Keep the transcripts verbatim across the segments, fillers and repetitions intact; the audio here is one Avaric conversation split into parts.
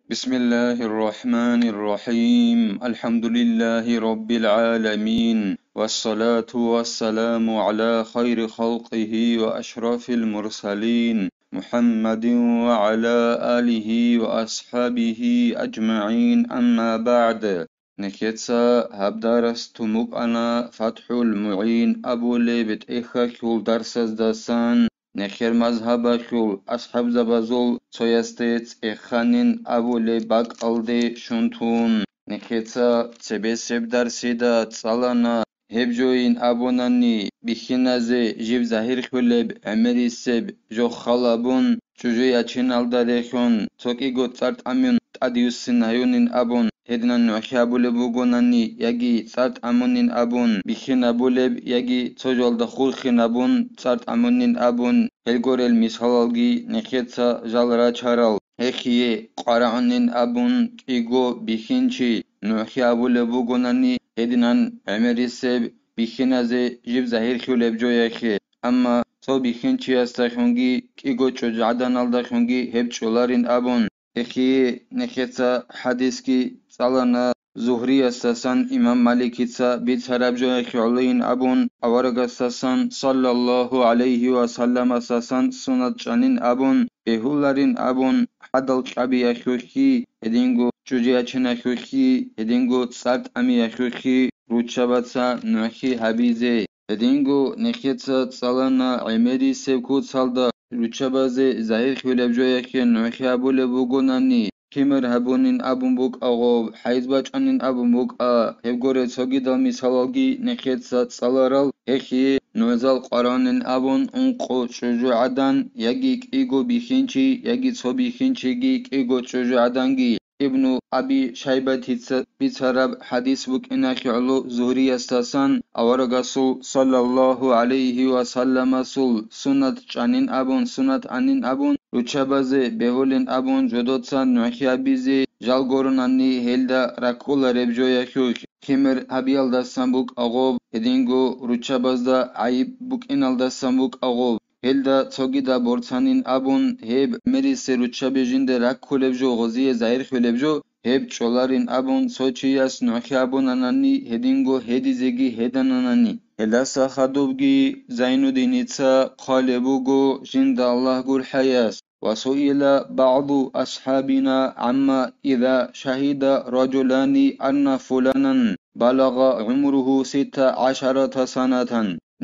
بسم الله الرحمن الرحيم. الحمد لله رب العالمين. والصلاة والسلام على خير خلقه وأشرف المرسلين محمد وعلى آله وأصحابه أجمعين. أما بعد. Нехеца гьаб дарс тумукъана ФатхӀул МугӀин абулеб тӀехьалъул дарсаздасан, нехер мазгьабалъул асхӀабзабазул цоясде цӀеханин абулеб бакӀалде щун тун. Нехеца цебесеб дарсида цӀалана, гьеб жойин абунани, бихьиназе жиб загьирлъулеб гӀемерисеб жо халабун, чӀужу ячиналда рехун, цо кӀиго цӀар тӀамун тӀадюссин гьаюнин абун, гьединан нугӀлъи абулеб бугонани, яги цӀар тӀамунин абун, бихьинабулеб, яги цо жалда хурхинабун, цӀар тӀамунин абун, гьелгорел мисалалги нехеца жал рачарал, гьехие къварагӀунин абун, кӀиго бихьинчи нугӀлъи абулеб бугонани, гьединан гӀемерисеб бихьиназе жиб загьирлъулеб жо яхе. Амма цо бихьинчиясдалъунги кӀиго чӀужугӀаданалдалъунги гьеб чӀоларин абун, гьехие нехеца хӀадисги цӀалана, Зугьриясдасан имам Маликица бицараб жо яхе гӀолойин абун, аварагасдасан, саллаллагьу гӀалайгьи ва салламасдасан, сунат чӀанин абун, бегьуларин абун, хӀадал кьабиялъухъги, гьединго чӀужу ячиналъухъги, гьединго цӀар тӀамиялъухъги руччабаца нугӀлъи гьабизе. Гьединго нехеца цӀалана гӀемерисеб куцалда руччабазе загьирлъулеб жо яхе нугӀлъи абулеб бугонани, химер гьабунин абун букӀа гъоб, хӀайз бачӀанин абун букӀа, гьеб гуреб цогидал мисалалги нехеца цӀаларал, гьехие нугӀзал къварагӀунин абун ункъо чӀужугӀадан, яги кӀиго бихьинчи, яги цо бихьинчиги кӀиго чӀужугӀаданги. Ибну Аби Шайбатица бицараб хӀадис букӀиналъе гӀоло Зугьриясдасан аварагасул саллаллагьу гӀалайгьи ва салламасул сунат чӀанин абун, сунат гьанин абун, руччабазе бегьулин абун жодоца нугӀлъи гьабизе жал гурунани гьелда раккулареб жо яхе. Химер гьабиялдасан букӀа гъоб, гьединго руччабазда гӀайиб букӀиналдасан букӀа гъоб. Гьелда цогидаб борцанин абун, гьеб гӀемерисел руччаби жинда раккулеб жо гъозие загьирлъулеб жо, гьеб чӀоларин абун цо чияс нугӀлъи абунанани, гьединго гьедизеги гьедананани. Гьелдаса хадубги Зайнуддиница хъвалеб буго жинда Аллагь гурхӀаяс: وسئل بعض أصحابنا عما إذا شهد رجلان أن فلانا بلغ عمره ستة عشرة سنة.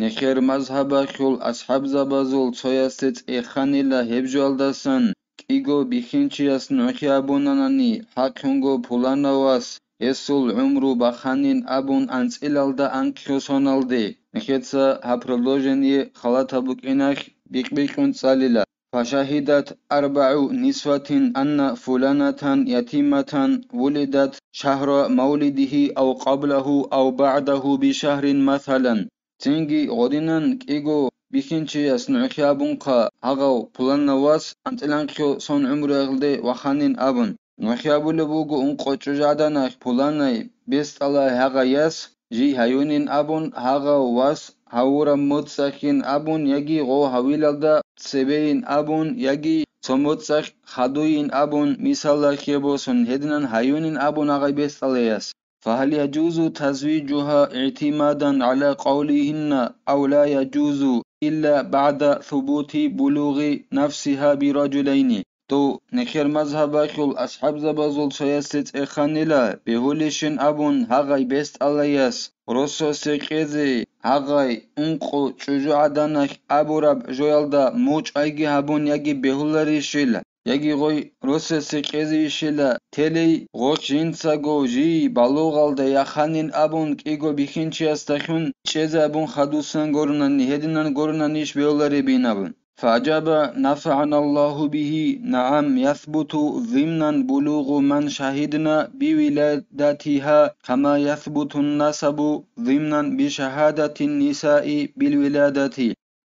Нехер мазгьабалъул асхӀабзабазул цоясде цӀеханила гьеб жоялдасан, кӀиго бихьинчияс нугӀлъи абунанани, хӀакълъунго пуланав вас, гьесул гӀумру баханин абун анцӀилалда анкьго соналде. Нехеца гьаб продолжение халатаб букӀиналъ бикь-бикьун цӀалила. فشهدت أربع نسوة أن فلانة يتيمة ولدت شهر مولده أو قبله أو بعده بشهر مثلا. Цинги гъодинан кӀиго бихьинчияс нугӀлъи абунха, гьагъав пуланав вас анцӀила анкьго сон гӀумруялде ваханин абун. НугӀлъи абулеб буго ункъо чӀужугӀаданалъ пуланай бесдалай гьагъай яс, жий гьаюнин абун, гьагъав вас гьавураб моцӀалъин абун яги гъов гьавилалда цебейин абун яги цо моцӀалъ хадуйин абун, мисалалъе босун, гьединан гьаюнин абун гьагъай бесдалай яс. فهل يجوز تزويجها اعتمادا على قولهن أو لا يجوز إلا بعد ثبوت بلوغ نفسها برجلين؟ Дов нехер мазгьабалъул асхӀабзабазул цоясде цӀеханила, бегьулищин абун гьагъай бесдалай яс, росасе кьезе гьагъай ункъо чӀужугӀаданалъ абураб жоялда мучӀайги гьабун яги бегьуларищила, яги гъой росасе кьезейищила телей, гъолъ жинцаго жий балугъалда яханин абун кӀиго бихьинчиясдалъун чӀезе абун хадусан гурунани, гьединан гурунанищ бегьуларебин абун. فأجاب نفعنا الله به: نعم، يثبت ضمنا بلوغ من شهدنا بولادتها، كما يثبت النسب ضمنا بشهادة النساء بالولادة.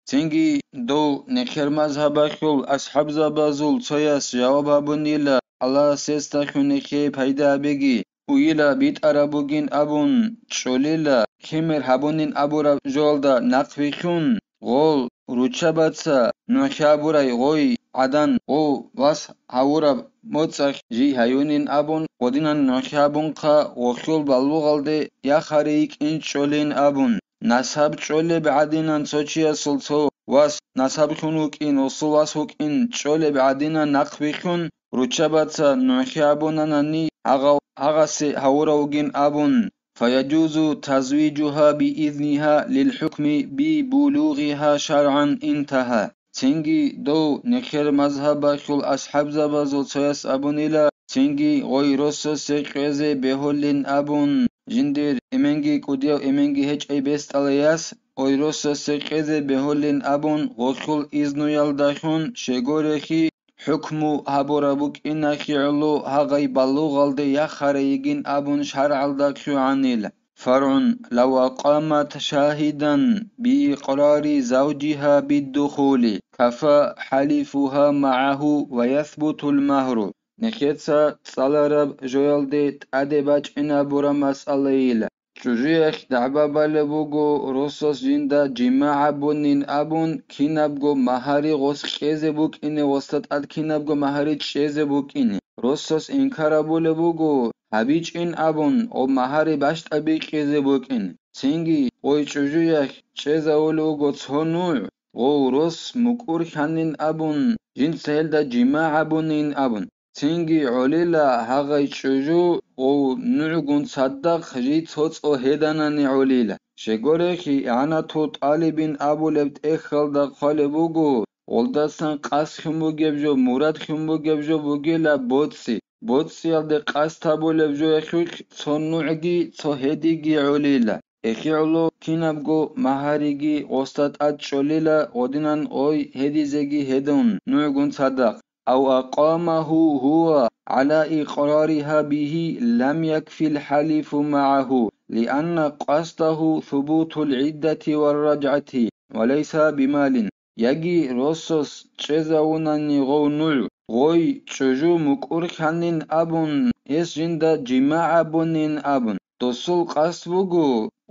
Цинги дов нехер мазгьабалъул асхӀабзабазул цояс жаваб гьабунила, Аллагьас гьесдалъун нехее пайда гьабеги, уйила битӀараб бугин абун чӀолила, химер гьабунин абураб жоялда нахъвилълъун, гъол руччабаца нугӀлъи гьабурай гъой гӀадан гъов вас гьавураб моцӀалъ жий гьаюнин абун, гъодинан нугӀлъи гьабунха, гъолъул балугъалде яхари йикӀин чӀолин абун, насаб чӀолеб гӀадинан цо чиясул цо вас насаблъун вукӀин, гъосул вас вукӀин чӀолеб гӀадинан нахъбихьун, руччабаца нугӀлъи гьабунанани гьагъав гьагъасе гьавурав вугин абун, فيجوز تزويجها بإذنها للحكم ببلوغها شرعا انتهى. Цинги дов нехер мазгьабалъул асхӀабзабазул цояс абунила, цинги гъой росасе кьезе бегьулин абун, жиндир эменги кӀудияв эменги гьечӀей бесдалаяс гъой росасе кьезе бегьулин абун, гъолъул изнуялдалъун щегорехи, хӀукму гьабураб букӀинахи гӀоло гьагъай балугъалде яхарай йигин абун шаргӀалда лъугӀанила. فرع: لو أقامت شاهدا بإقرار زوجها بالدخول كفى حلفها معه ويثبت المهر. Нехеца цӀалараб жоялде тӀаде бачӀинаб бура масъалайила. ЧӀужуялъ дагӀба балеб буго, росас жинда жимагӀ гьабунин абун, кинабго магьари гъос кьезе букӀине, гъосда тӀад кинабго магьари чӀезе букӀине. Росас инкар гьабулеб буго, гьабичӀин абун, гъоб магьари бащтӀаби кьезе букӀин. Цинги гъой чӀужуялъ чӀезавулев вуго цо нугӀ, гъов рос мукӀур хьанин абун, жинца гьелда жимагӀ гьабунин абун. Цинги гӀолила гьагъай чӀужу гъов нугӀгун цадахъ жий цо-цо гьеданани гӀолила. Щегорехи, ИгӀанатул тӀалибин абулеб тӀехьалда хъвалеб буго, гъолдасан къасхьун бугеб жо, мурадлъун бугеб жо бугила боцӀи. БоцӀиялде къасд гьабулеб жоялъулъ цо нугӀги цо гьедиги гӀолила. Эхи гӀоло кинабго магьариги гъосда тӀад чӀолила, гъодинан гъой гьедизеги гьедун нугӀгун цадахъ. أو أقامه هو على إقرارها به لم يكف الحلف معه، لأن قصده ثبوت العدة والرجعة وليس بمال. Яги росас чӀезавунани гъов нугӀ, гъой чӀужу мукӀур хьанин абун, гьес жинда жимагӀ гьабунин абун. Досул къасд буго,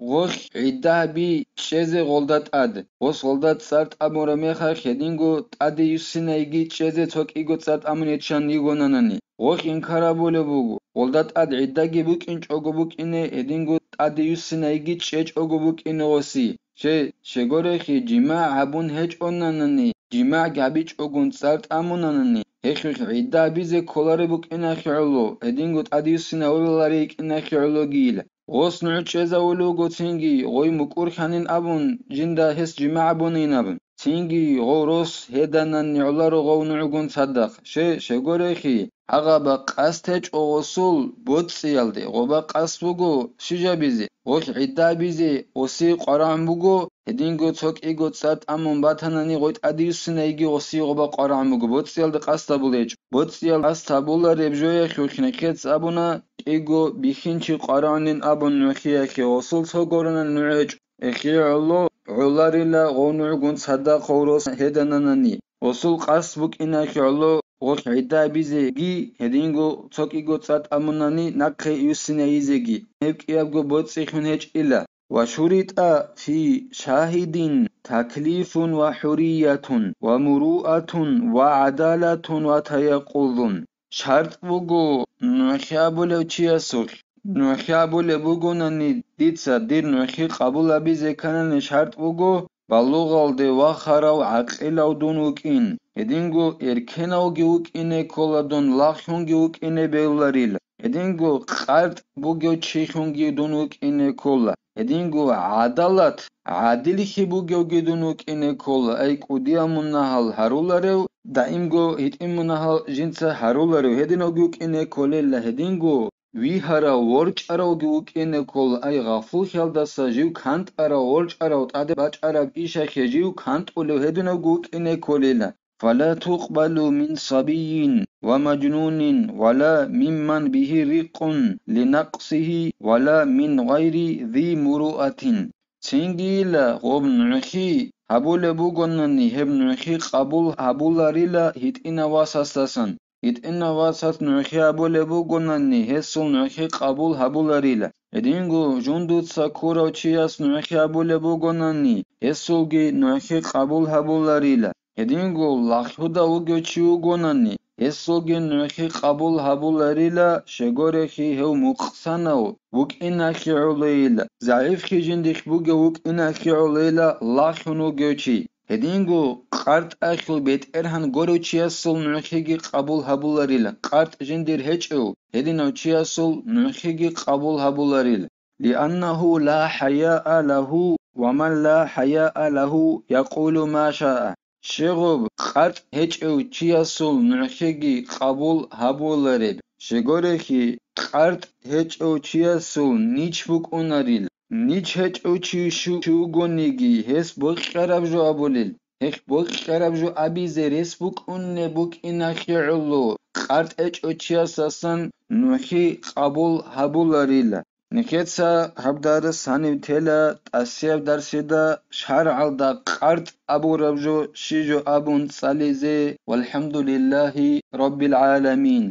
гъолъ гӀидда гьаби чӀезе гъолда тӀад. Гъос гъолда цӀар тӀамураб мехалъ гьединго тӀаде юссинайги чӀезе цо кӀиго цӀар тӀамун гьечӀан йигонанани. Гъолъ инкар гьабулеб буго, гъолда тӀад гӀиддаги букӀинчӀого букӀине, гьединго тӀаде юссинайги чӀечӀого букӀине гъоси. Че, щегорехи, жимагӀ гьабун гьечӀонанани, жимагӀ гьабичӀогун цӀар тӀамунанани, гьелъулъ гӀидда гьабизе кколареб букӀинахи гӀоло, гьединго тӀадюссинавуларей йикӀинахи гӀологийила. Гъос нугӀ чӀезавулев вуго цинги, гъой мукӀур хьанин абун, жинда гьес жимагӀ гьабунин абун. Цинги гъов рос гьеданани гӀоларо гъов нугӀгун цадахъ. Ще, щегорехи, гьагъаба къасд гьечӀо гъосул боцӀиялде, гъоба къасд буго щижабизе, гъолъ гӀидда гьабизе гъосие къварагӀун буго, гьединго цо кӀиго цӀар тӀамун батанани гъой тӀадюссинайги гъосие гъоба къварагӀун буго, боцӀиялде къасд гьабулеб гьечӀо. БоцӀиял къасд гьабулареб жоялъулъ нехец абуна, кӀиго бихьинчи къварагӀунин абун нугӀлъиялъе гъосул цо гурони нугӀ гьечӀо. Эхи гӀоло гӀоларила гъов нугӀгун цадахъ гъов рос гьедананани. Гъосул къасд букӀинахи гӀоло гъолъ гӀидда гьабизеги, гьединго цо кӀиго цӀар тӀамунани нахъе юссинайизеги. Гьеб кӀиябго боцӀихъун гьечӀила. وشرط في شاهد تكليف وحرية ومروءة وعدالة وتيقظ. ШартӀ буго нугӀлъи гьабулев чиясулъ. НугӀлъи гьабулеб бугонани дица, дир нугӀлъи къабул гьабизе кканани шартӀ буго, балугъалде вахарав гӀакъилав дун вукӀин, гьединго эркенавги вукӀине ккола дун, лагълъунги вукӀине бегьуларила, гьединго къартӀ бугев чилъунги дун вукӀине ккола, гьединго гӀадалат, гӀадиллъи бугевги дун вукӀине ккола, ай кӀудиял мунагьал гьаруларев, даимго гьитӀин мунагьал жинца гьаруларев, гьединавги вукӀине кколела, гьединго вигьарав, ворчӀаравги вукӀине ккола, ай гъафуллъиялдаса жив кантӀарав, ворчӀарав, тӀаде бачӀараб ишалъе жив кантӀулев гьединавги вукӀине кколела. فلا تقبل من صبي ومجنون ولا ممن به رق لنقصه ولا من غير ذي مروءة. Цингийила гъоб нугӀлъи гьабулеб бугонани, гьеб нугӀлъи къабул гьабуларила гьитӀинав васасдасан. ГьитӀинав васас нугӀлъи гьабулеб бугонани, гьесул нугӀлъи къабул гьабуларила. Гьединго жундуца ккурав чияс нугӀхи абулеб бугонани, гьесулги нугӀхи къабул гьабуларила. Гьединго лагълъуда вугев чи вугонани, гьесулги нугӀхи къабул гьабуларила, щегорехи гьев мукъсанав вукӀиналъе гӀолейила, загӀипги жиндихъ бугев вукӀиналъе гӀолейила лагълъун вугев чи. Гьединго къартӀалъул бетӀергьан горев чиясул нугӀхиги къабул гьабуларила, къартӀ жиндир гьечӀев гьединав чиясул нугӀхиги къабул гьабуларила. لأنه لا حياء له، ومن لا حياء له يقول ما شاء. Щегъуб къартӀ гьечӀев чиясул нугӀхиги къабул гьабулареб. Щегорехи, къартӀ гьечӀев чиясул нич букӀунарил. Нич гьечӀев чи щив чи вугониги, гьес бокьараб жо абулел. Гьеб бокьараб жо абизе рес букӀунеб букӀиналъе гӀоло, къартӀ гьечӀев чиясасан нугӀхи къабул гьабуларила. Нижеца гьаб дарс гьанив тела тӀасияб дарсида шаргӀалда къартӀ абураб жо щиб жо абун цӀализе. ВалхӀамдулиллагьи раббил гӀаламин.